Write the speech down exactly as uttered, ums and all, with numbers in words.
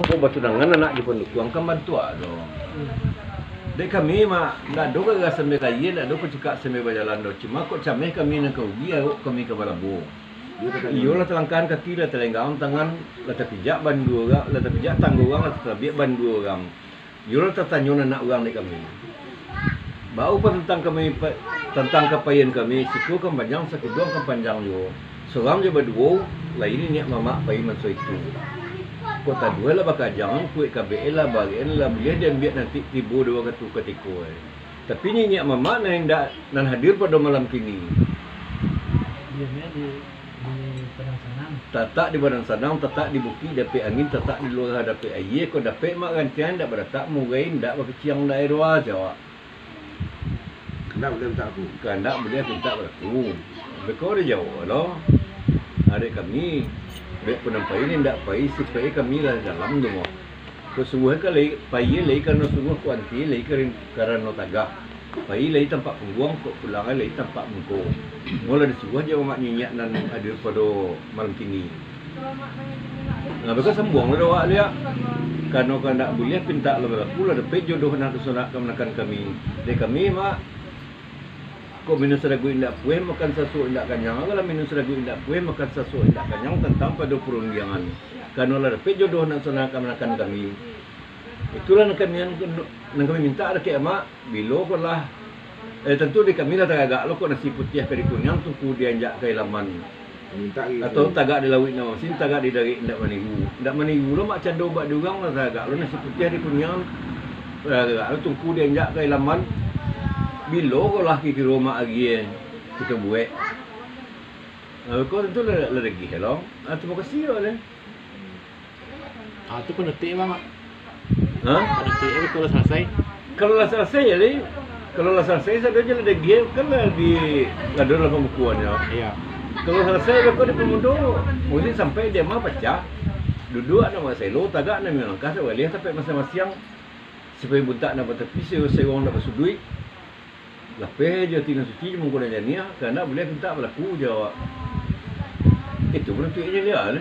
Apo batunangan anak jo pandukuang kan bantuak tu. Dek kami mah, ndak ado gagasan bakaia, ndak ado kucikak sambil bajalan doh. Cuma kok cameh kami nan ka ugi, arok kami ka balabo. Iyo lah talangkahan kaki, lah talenggang tangan, lah tapijak bandua urang, lah tapijak tanggo urang, lah tatabiak bandua urang. Iyo lah tatanyo anak urang dek kami. Baa tantang kami pa-, tantang kapaian kami, siko kan panjang, sakuduang kan panjang juo. Surang jo baduo, lai niniak mamak pai manso itu. Kok taduah lah bakajangan, kuek kabek lah, barek lah, buliah diambiak nanti tibo di wakatu katiko. Tapi niniak mamak nan indak, nan hadir pado malam kini. Di, di Padang Sanang. Tatak di Padang Sanang, tatak di bukik dapek angin, tatak di lurah dapek aia, kok dapek mak rantiang indak badatak, murai indak bakiciang daerah jawab. Kandak buliah mintak balaku. Kandak buliah mintak balaku. Beko ado jawab lo. Arek kami, bek panampai ni indak pai, sipai kami lah dalam tu mah. Kok suruah ka lai, pai lai karano suruah, kok anti lai karin-, karano tagah. Pai lai tampak pungguang, kok pulang lai tampak muko. Mula disuruah jo mak niniak nan hadir pado malam kini. Nah, beko sambuang lah dek awak liak. Karano kandak buliah pintak lah balaku, lah dapek jodoh nan disonak kamanakan kami. Dek kami, mak, kok minun saraguik indak pueh, makan sasuok indak kanyang, alah minun saraguik indak pueh, makan sasuok indak kanyang, tantang pado parundiangan. Karano lah dapek jodoh nan disonak kamanakan kami. Itulah nan kami, nan kami mintak dek amak, bilo ko lah, eh, tantu dek kami lah tagagak lo kok nasi putiah ka dikuniang, tungku dianjak ka ilaman. Mintak gitu. Atau tagak di lauik nan masin, tagak di darik indak maniru. Indak maniru lo mak cando bak di urang lah, tagak lo nasi putiah dikuniang, tagak lo tungku dianjak ka ilaman. Bilo ko lah kiro-kiro mak agiah kito buek. Nah, ko tantu lah, lah dagih lo. Ah, tarimo kasih lo deh. Ah, tu panutuik, Bang. Ha? Panutuik, eh, kalau salasai. Kalau lah salasai, jadi, kalau lah salasai, sado je lah dagih, kan lah di, lah ado lah pambukuannyo. Iya. Kalau salasai, beko di pamudo, musti sampai dia mah pacah. Duduak nak maselo, tagak nak malangkah, tak boleh sampai masiang-masiang. Sipai buntak nak batapi, se-, sewong nak basuduik. Lapeh jo ati nan suci, jo mangko nan janiah, kandak buliah pintak balaku, jawab. Itu panutuiknyo dia, kan?